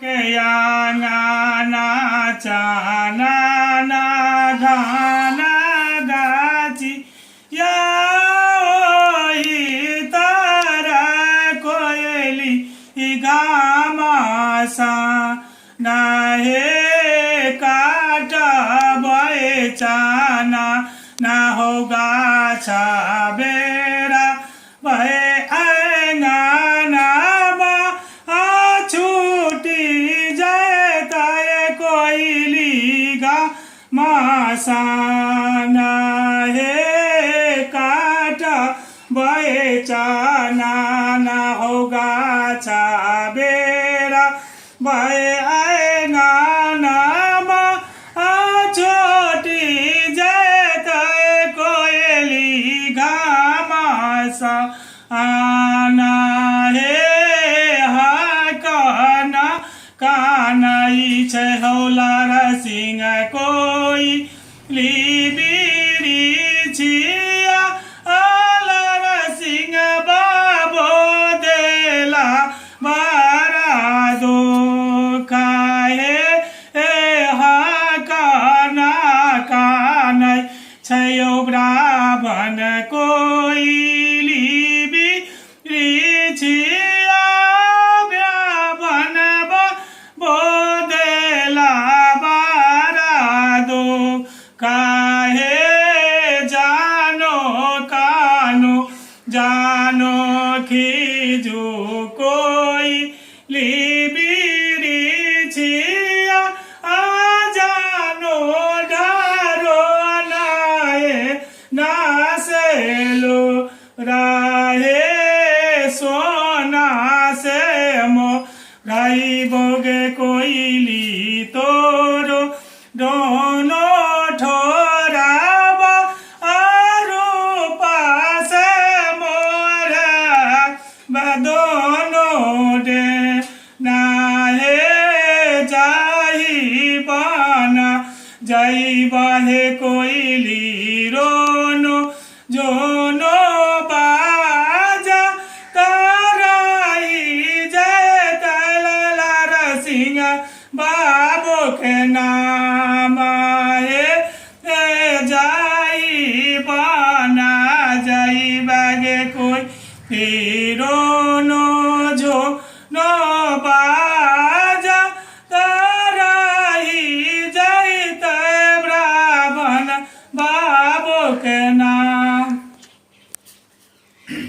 के आंगना चाना ना घाना गाची या ओही तारा कोयली गामासा नाहे काट चाना ना हो गाछा बेरा भए आंगनामा छुटी जाए ताए कोइली गा मासाना हे काट भए चाना ना हो गाछा बेरा भए आंगनामा छोटी जाए ताए कोइली घामासा आना हे हा कहना कानाई छै हौला सिंह कोई लिबिरी छिया आलर सिंह बाबो देला बारा दो खाए ए हा काना कानाई छै यौ ब्राह्मण कोइली बिरिछिया ब्राह्मण बोदेला बारा दो काहे जानो कानो जानो खिजु कोई लिबिरिछिया आ जानो ढारो नाए नासेलो राहे सोना से मो राई बोगे कोइली तोरो दोनो ठोराबा आरु पासे मोरा बदोनो डे नाहे जाही बाना जाई बाहे कोइली रोनो जोनो बाजा ताराई जय तलला रसिंह बाबो के नाम हे जाई बाना जाई बागे कोई रोनो